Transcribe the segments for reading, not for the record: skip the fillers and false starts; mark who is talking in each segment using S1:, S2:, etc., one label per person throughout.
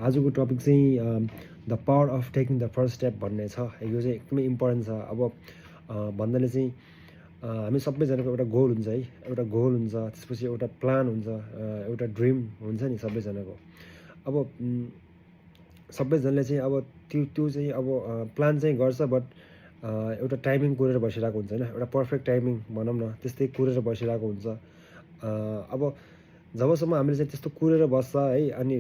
S1: आजको टपिक चाहिँ the power of taking the first step भन्ने छ। यो चाहिँ एकदमै इम्पोर्टेन्ट छ। अब भन्नाले चाहिँ हामी सबैजनाको एउटा गोल हुन्छ है, एउटा गोल हुन्छ, त्यसपछि एउटा प्लान हुन्छ, एउटा ड्रिम हुन्छ नि सबैजनाको। अब सबैजनाले चाहिँ अब त्यो चाहिँ अब प्लान चाहिँ गर्छ, बट एउटा टाइमिङ कुरेर बसिरहेको हुन्छ होइन, एउटा पर्फेक्ट टाइमिङ भनौँ न, त्यस्तै कुरेर बसिरहेको हुन्छ। अब जबसम्म हामीले चाहिँ त्यस्तो कुरेर बस्छ है, अनि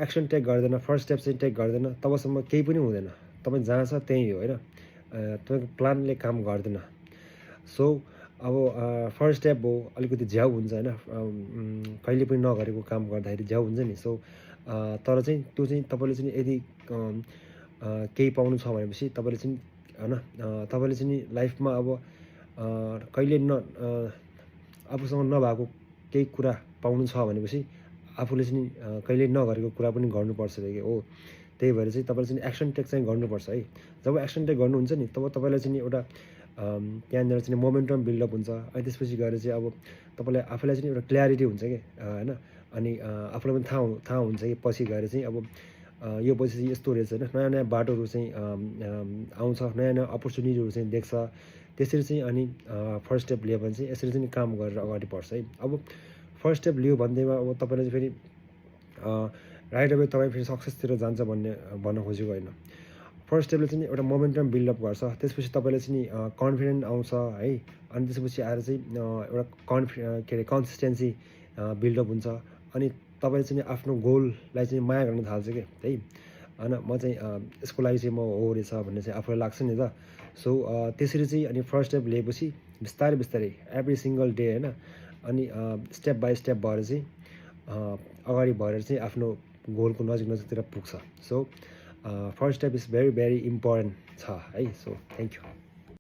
S1: एक्सन टेक गर्दैन, फर्स्ट स्टेप चाहिँ टेक गर्दैन, तबसम्म केही पनि हुँदैन। तपाईँ जहाँ छ त्यहीँ हो होइन, तपाईँको प्लानले काम गर्दैन। सो अब फर्स्ट स्टेप हो, अलिकति झ्याउ हुन्छ होइन, कहिले पनि नगरेको काम गर्दाखेरि झ्याउ हुन्छ नि। सो तर चाहिँ त्यो चाहिँ तपाईँले चाहिँ यदि केही पाउनु छ भनेपछि तपाईँले चाहिँ होइन, तपाईँले चाहिँ लाइफमा अब कहिले आफूसँग नभएको केही कुरा पाउनु छ भनेपछि आफूले चाहिँ कहिले नगरेको कुरा पनि गर्नुपर्छ हो। त्यही भएर चाहिँ तपाईँले चाहिँ एक्सन टेक चाहिँ गर्नुपर्छ है। जब एक्सन टेक गर्नुहुन्छ नि, तब तपाईँलाई चाहिँ एउटा त्यहाँनिर चाहिँ मोमेन्टम बिल्डअप हुन्छ। अनि त्यसपछि गएर चाहिँ अब तपाईँलाई आफूलाई चाहिँ एउटा क्ल्यारिटी हुन्छ कि होइन, अनि आफूलाई पनि थाहा हुन्छ कि पछि गएर चाहिँ अब यो पछि चाहिँ यस्तो रहेछ होइन, नयाँ नयाँ बाटोहरू चाहिँ आउँछ, नयाँ नयाँ अपर्च्युनिटीहरू चाहिँ देख्छ। त्यसरी चाहिँ अनि फर्स्ट स्टेप लियो भने चाहिँ यसरी चाहिँ काम गरेर अगाडि बढ्छ है। अब फर्स्ट स्टेप लियो भन्दैमा अब तपाईँले चाहिँ फेरि राइट अवे तपाईँ फेरि सक्सेसतिर जान्छ भन्न खोजेको होइन। फर्स्ट स्टेपले चाहिँ एउटा मोमेन्टम बिल्डअप गर्छ, त्यसपछि तपाईँले चाहिँ कन्फिडेन्ट आउँछ है, अनि त्यसपछि आएर चाहिँ एउटा के अरे कन्सिस्टेन्सी बिल्डअप हुन्छ, अनि तपाईँले चाहिँ आफ्नो गोललाई चाहिँ माया गर्न थाल्छ कि है होइन। म चाहिँ यसको लागि चाहिँ म हो रहेछ भन्ने चाहिँ आफूलाई लाग्छ नि त। सो त्यसरी चाहिँ अनि फर्स्ट स्टेप लिएपछि बिस्तारै बिस्तारै एभ्री सिङ्गल डे होइन, अनि स्टेप बाई स्टेप भएर चाहिँ अगाडि बढेर चाहिँ आफ्नो गोलको नजिकतिर पुग्छ। So first step is very very important छ है। So thank you.